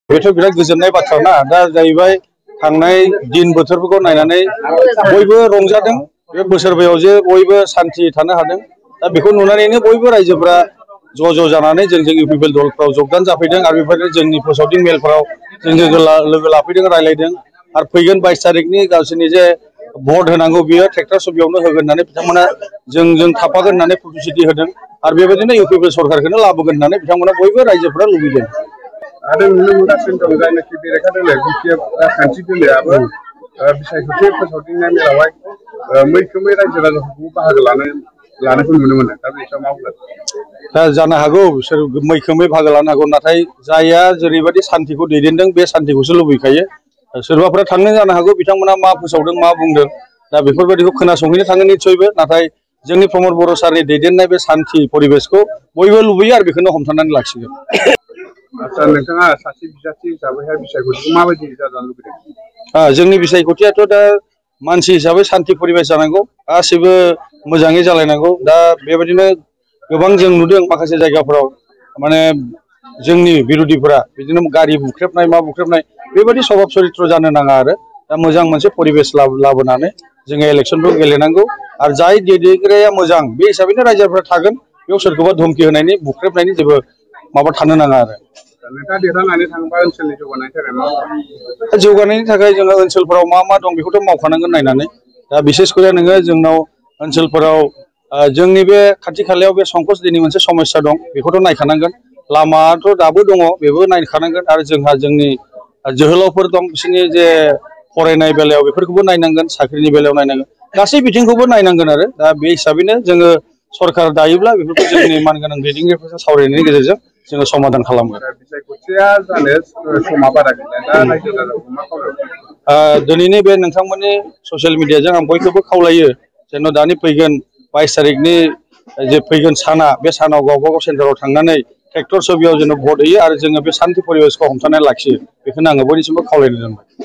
बेथ' बिराद गोजोननाय बाथ्रा ना दा जाहैबाय थांनाय दिन बोथोरफोरखौ नायनानै बयबो रंजादों बे बोसोरबायाव जे बयबो सान्थि थानो हादों दा बेखौ नुनानैनो बयबो रायजोफोरा ज' जानानै जों इउपिपिएल दलफ्राव जगदान जाफैदों आरो बेबायदिनो जोंनि फोसावदिं मेलफ्राव जों लोगो लाफैदों रायलायदों आरो फैगोन 22 तारिखनि गावसोरनि जे भट होनांगौ बियो ट्रेक्टर सबियावनो होगोन होननानै बिथांमोना जों थाफागोन होननानै पब्लिसिटि होदों आरो बेबायदिनो इउपिपिएल सरकारखौनो लाबोगोन होननानै बिथांमोना बयबो रायजोफोरा लुबैदों। आरो नुनो मोनगासिनो दं जायनाखि बेरेखा दोलो बिपिएफ राजखान्थि दोलोआबो बिसायख'थि फोसावदिंनाय मेलावहाय मैखोमै रायजो राजाफोरखौ बाहागो लानायखौ नुनो मोनो दा बेनि सायाव मा बुंगोन? दा जानो हागौ बिसोर मैखोमै बाहागो लानो हागौ नाथाय जायहा जेरैबायदि सान्थिखौ दैदेनदों बे सान्थिखौसो लुबैखायो सोरबाफोरा थांनो जानो हागौ बिथांमोना मा फोसावदों मा बुंदों दा बेफोरबायदिखौ खोनासंहैनो थाङो निसयबो नाथाय जोंनि प्रमद बर' सारनि दैदेननाय बे सान्थि परिबेसखौ बयबो लुबैयो आरो बेखौनो हमथानानै लाखिगोन। आচ্ছা नोंथाङा सासे बिजाथि हिसाबैहाय बिसायख'थिखौ माबायदि जाजानो लुबैदों? जोंनि बिसायख'थियाथ' दा मानसि हिसाबै सान्थि परिबेस जानांगौ गासिबो मोजाङै जालायनांगौ दा बेबायदिनो गोबां जों नुदों माखासे जायगाफोराव माने जोंनि बिर'धिफोरा बिदिनो गारि बुख्रेबनाय मा बुख्रेबनाय बेबायदि सभाब चरित्र जानो नाङा आरो दा मोजां मोनसे परिबेस लाबोनानै जोङो इलेक्सनखौ गेलेनांगौ आरो जाय दैदेनगिरिया मोजां बे हिसाबैनो रायजोफोरा थागोन बेयाव सोरखौबा धमकि होनायनि बुख्रेबनायनि जेबो माबा थानो नाङा आरो। नोंथाङा देरहानानै थाङोबा ओनसोलनि जौगानायनि थाखाय मा खालामो? जौगानायनि थाखाय जोङो ओनसोलफोराव मा दं बेखौथ' मावखानांगोन नायनानै दा बिसेसकरि नोङो जोंनाव ओनसोलफोराव जोंनि बे खाथि खालायाव बे संकस दैनि मोनसे समस्या दं बेखौथ' नायखानांगोन लामाथ' दाबो दङ बेबो नायखानांगोन आरो जोंहा जोंनि जोहोलावफोर दं बिसोरनि जे फरायनाय बेलायाव बेफोरखौबो नायनांगोन साख्रिनि बेलायाव नायनांगोन गासै बिथिंखौबो नायनांगोन आरो दा बे हिसाबैनो जोङो सरकार दायोब्ला बेफोरखौ जोंनि मानगोनां दैदेनगिरिफोरजों सावरायनायनि गेजेरजों जोङो समाधान खालामगोन। बिसायख'थिया जानो समा बारा गैला दा रायजो राजाखौ मा खावलायगोन? दिनैनि बे नोंथांमोननि ससियेल मिडियाजों आं बयखौबो खावलायो जेन' दानि फैगोन 22 तारिखनि जे फैगोन साना बे सानाव गावबा गाव सेन्टाराव थांनानै ट्रेक्टर सबियाव जेन' भट होयो आरो जोङो बे सान्थि परिबेसखौ हमथानानै लाखियो बेखौनो आङो बयनिसिमबो खावलायनो दोनबाय।